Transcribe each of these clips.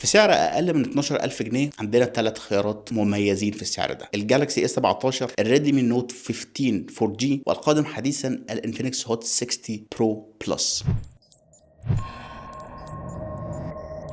في سعر اقل من 12000 جنيه عندنا 3 خيارات مميزين في السعر ده: الجالكسي اس 17، الريدمي نوت 15 4G، والقادم حديثا الانفينكس هوت 60 برو بلس.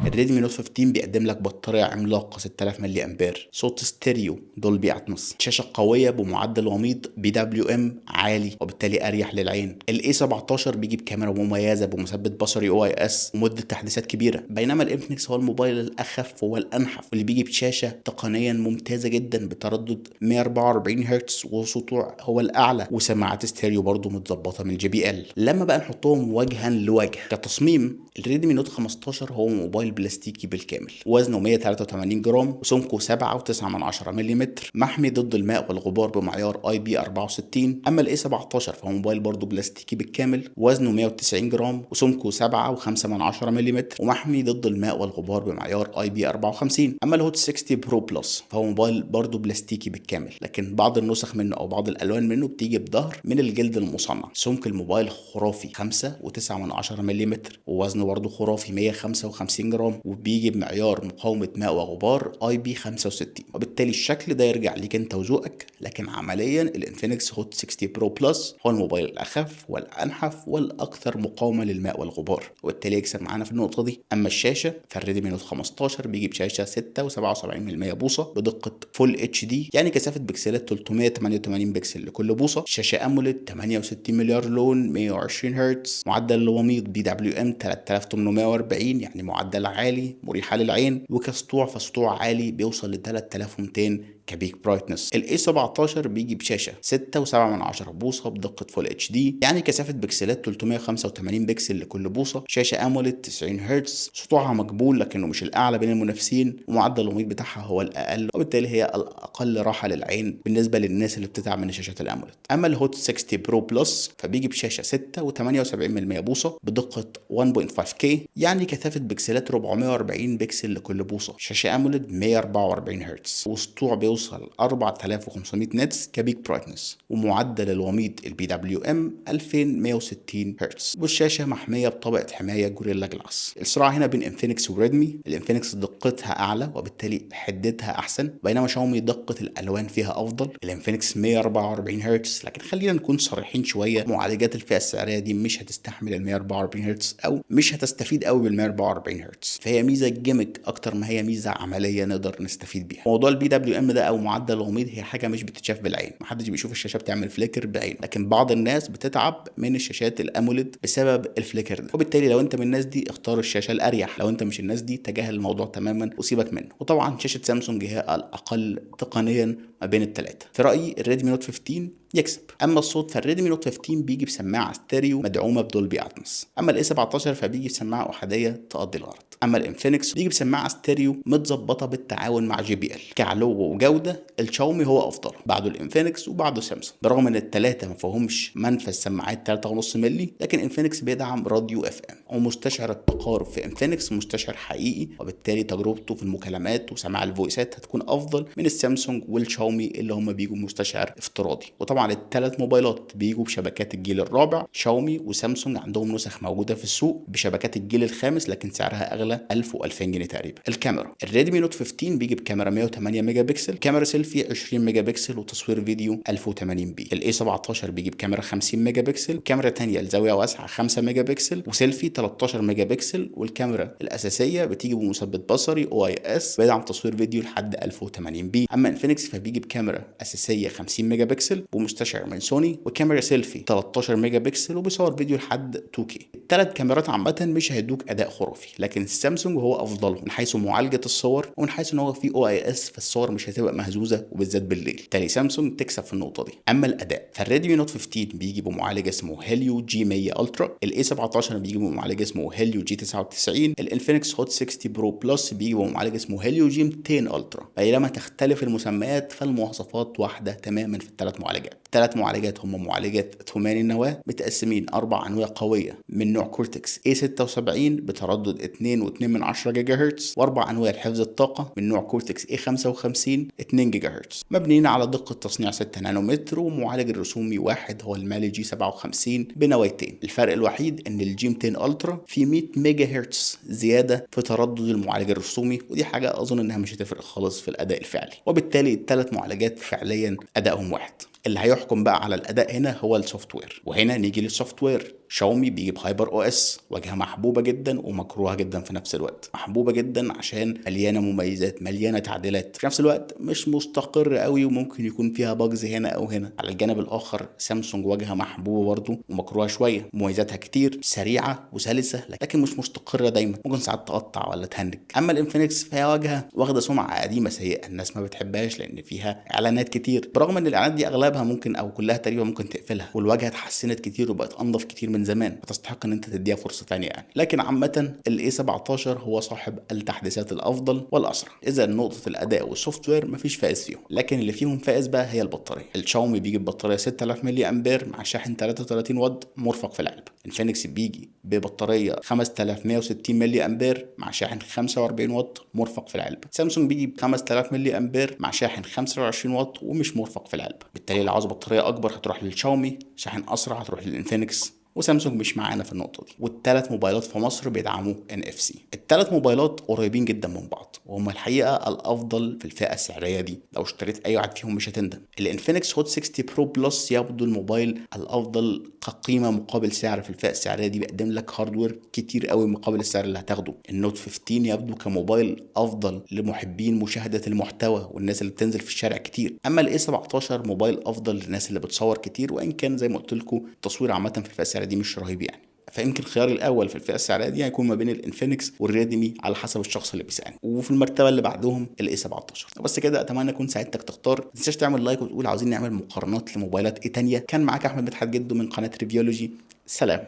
الريدمي نوت 15 بيقدم لك بطارية عملاقة 6000 ملي امبير، صوت ستيريو دولبي اتموس، شاشة قوية بمعدل وميض PWM عالي وبالتالي اريح للعين. الاي 17 بيجي بكاميرا مميزة بمثبت بصري OIS ومدة تحديثات كبيرة، بينما الانفينكس هو الموبايل الاخف والانحف واللي بيجي بشاشة تقنيا ممتازة جدا بتردد 144 هرتز وسطوع هو الاعلى، وسماعات ستيريو برضو متظبطة من JBL. لما بقى نحطهم وجها لوجه كتصميم، الريدمي نوت 15 هو موبايل بلاستيكي بالكامل، وزنه 183 جرام وسمكه 7.9 ملم، محمي ضد الماء والغبار بمعيار IP 64. اما الاي 17 فهو موبايل برضه بلاستيكي بالكامل، وزنه 190 جرام وسمكه 7.5 ملم، ومحمي ضد الماء والغبار بمعيار IP 54. اما الهوت 60 برو بلس فهو موبايل برضه بلاستيكي بالكامل، لكن بعض النسخ منه او بعض الالوان منه بتيجي بظهر من الجلد المصنع. سمك الموبايل خرافي 5.9 ملم، ووزنه برضه خرافي 155 جرام، وبيجي بمعيار مقاومة ماء وغبار IP 65. وبالتالي الشكل ده يرجع ليك انت وذوقك، لكن عمليا الانفينكس هوت 60 برو بلس هو الموبايل الاخف والانحف والاكثر مقاومة للماء والغبار، وبالتالي يكسب معانا في النقطة دي. اما الشاشة فالريدمي نوت 15 بيجي بشاشة 6.77 بوصة بدقة full HD، يعني كثافة بكسلات 388 بكسل لكل بوصة، شاشة AMOLED 68 مليار لون، 120 هرتز، معدل الوميض PWM 3840، يعني معدل عالي مريحة للعين، وكسطوع فسطوع عالي بيوصل ل 3200 ك peak brightness. الاي 17 بيجي بشاشة 6.7 بوصه بدقة full HD، يعني كثافة بكسلات 385 بكسل لكل بوصه، شاشة AMOLED 90 هرتز، سطوعها مقبول لكنه مش الاعلى بين المنافسين، ومعدل الوميض بتاعها هو الاقل، وبالتالي هي الاقل راحة للعين بالنسبة للناس اللي بتتعب من شاشات ال AMOLED. اما الهوت 60 برو بلس فبيجي بشاشة 6.78 بوصه بدقة 1.5K، يعني كثافة بكسلات 440 بكسل لكل بوصه، شاشة AMOLED 144 هرتز، وسطوع بيوصل 4500 nits ك peak brightness، ومعدل الوميض ال PWM 2160 هرتز، والشاشه محمية بطبقه حماية Gorilla Glass. الصراع هنا بين انفينكس وريدمي، الانفينكس دقتها اعلى وبالتالي حدتها احسن، بينما شاومي دقه الالوان فيها افضل. الانفينكس 144 هرتز، لكن خلينا نكون صريحين شوية، معالجات الفئة السعرية دي مش هتستحمل ال 144 هرتز او مش هتستفيد قوي بال 144 هرتز، فهي ميزة gimmick اكتر ما هي ميزة عملية نقدر نستفيد بيها. موضوع ال PWM ده او معدل الوميض هي حاجة مش بتتشاف بالعين، محدش بيشوف الشاشة بتعمل flicker بعين، لكن بعض الناس بتتعب من الشاشات ال AMOLED بسبب ال flicker ده، وبالتالي لو انت من الناس دي اختار الشاشة الاريح، لو انت مش الناس دي تجاهل الموضوع تماما وسيبك منه. وطبعا شاشة سامسونج هي الاقل تقنيا ما بين الثلاثة. في رايي الريدمي نوت 15 يكسب. اما الصوت فالريدمي نوت 15 بيجي بسماعه ستيريو مدعومة ب Dolby Atmos، اما الاي 17 فبيجي بسماعه احادية تقضي الغرض. اما الانفينكس بيجي بسماعه ستيريو متظبطه بالتعاون مع JBL. كعلو وجوده الشاومي هو افضل، بعده الانفينكس وبعده سامسونج، برغم ان الثلاثة ما فيهمش منفذ سماعات 3.5 مللي، لكن انفينكس بيدعم راديو FM، ومستشعر التقارب في انفينكس مستشعر حقيقي، وبالتالي تجربته في المكالمات وسماع ال voice ات هتكون افضل من السامسونج والشاومي اللي هم بيجوا مستشعر افتراضي. وطبعا الثلاث موبايلات بيجوا بشبكات الجيل الرابع، شاومي وسامسونج عندهم نسخ موجودة في السوق بشبكات الجيل الخامس لكن سعرها اغلى 1000 و2000 جنيه تقريبا. الكاميرا الريدمي نوت 15 بيجي بكاميرا 108 ميجا بكسل، كاميرا سيلفي 20 ميجا بكسل، وتصوير فيديو 1080 p. الاي 17 بيجي بكاميرا 50 ميجا بكسل، كاميرا ثانية لزاويه واسعة 5 ميجا بكسل، وسيلفي 13 ميجا بكسل، والكاميرا الاساسية بتيجي بمثبت بصري OIS بيدعم تصوير فيديو لحد 1080 p. اما انفينكس فبيجي بكاميرا اساسية 50 ميجا بكسل ومستشعر من سوني، وكاميرا سيلفي 13 ميجا بكسل، وبيصور فيديو لحد 2K. الثلاث كاميرات عامة مش هيدوك اداء خرافي، لكن السامسونج هو افضلهم من حيث معالجة الصور ومن حيث ان هو فيه OIS، فالصور مش هتبقى مهزوزة وبالذات بالليل، بالتالي سامسونج تكسب في النقطة دي. اما الاداء فالريدمي نوت 15 بيجي بمعالج اسمه هيليو جي 100 الترا، الاي 17 بيجي بمعالج اسمه هيليو جي 99، الانفينكس هوت 60 برو بلس بيجي بمعالج اسمه هيليو جي 200 الترا. بينما تختلف المسميات فالمواصفات واحدة تماما في الثلاث معالجات. الثلاث معالجات هم معالجات ثماني النواة متقسمين 4 انواع قوية من نوع كورتكس A76 بتردد 2.9 2.2 من 10 جيجا هرتز، واربع انويه لحفظ الطاقة من نوع Cortex A55 2 جيجا هرتز، مبنيين على دقه تصنيع 6 نانومتر، ومعالج الرسومي واحد هو ال Mali G57 بنوايتين. الفرق الوحيد ان ال G 200 Ultra في 100 ميجا هرتز زيادة في تردد المعالج الرسومي، ودي حاجة اظن انها مش هتفرق خالص في الاداء الفعلي، وبالتالي الثلاث معالجات فعليا ادائهم واحد. اللي هيحكم بقى على الاداء هنا هو ال software، وهنا نيجي لل software. شاومي بيجي ب HyperOS، واجهه محبوبه جدا ومكروهه جدا في نفس الوقت. محبوبه جدا عشان مليانة مميزات، مليانة تعديلات، في نفس الوقت مش مستقر قوي وممكن يكون فيها bugs هنا او هنا. على الجانب الاخر سامسونج واجهه محبوبه برضه ومكروهه شوية، مميزاتها كتير، سريعة وسلسه، لكن مش مستقره دايما، ممكن ساعات تقطع ولا تهنج. اما الانفينكس فهي واجهه واخده سمعه قديمة سيئه، الناس ما بتحبهاش لان فيها اعلانات كتير، برغم ان الاعلانات دي اغلبها ممكن او كلها تقريبا ممكن تقفلها، والواجهه اتحسنت كتير وبقت انضف كتير من زمان، فتستحق ان انت تديها فرصة ثانية يعني. لكن عامة ال A17 هو صاحب التحديثات الافضل والاسرع. اذا نقطة الاداء وال software مفيش فائز فيهم، لكن اللي فيهم فائز بقى هي البطارية. الشاومي بيجي ببطاريه 6000 ملي امبير مع شاحن 33 واط مرفق في العلبة. انفينكس بيجي ببطاريه 5160 ملي امبير مع شاحن 45 واط مرفق في العلبة. سامسونج بيجي ب 5000 ملي امبير مع شاحن 25 واط ومش مرفق في العلبة. بالتالي لو عاوز بطارية اكبر هتروح للشاومي، شاحن اسرع هتروح للانفينكس، وسامسونج مش معانا في النقطة دي. والثلاث موبايلات في مصر بيدعموا NFC. الثلاث موبايلات قريبين جدا من بعض، وهم الحقيقة الافضل في الفئة السعرية دي، لو اشتريت اي واحد فيهم مش هتندم. الانفينكس Hot 60 Pro Plus يبدو الموبايل الافضل كقيمه مقابل سعر في الفئة السعرية دي، بيقدم لك hardware كتير قوي مقابل السعر اللي هتاخده. ال Note 15 يبدو كموبايل افضل لمحبين مشاهده المحتوى والناس اللي بتنزل في الشارع كتير. اما ال A17 موبايل افضل للناس اللي بتصور كتير، وان كان زي ما قلت لكم التصوير عامة في الفئة السعرية دي مش رهيب يعني. فيمكن خياري الاول في الفئة السعرية دي هيكون ما بين الانفينكس والريدمي على حسب الشخص اللي بيسالني، وفي المرتبة اللي بعدهم ال A17. بس كده، اتمنى اكون ساعدتك تختار. ما تنساش تعمل like وتقول عاوزين نعمل مقارنات لموبايلات ايه تانية. كان معاك احمد مدحت جدو من قناة ريفيولوجي. سلام.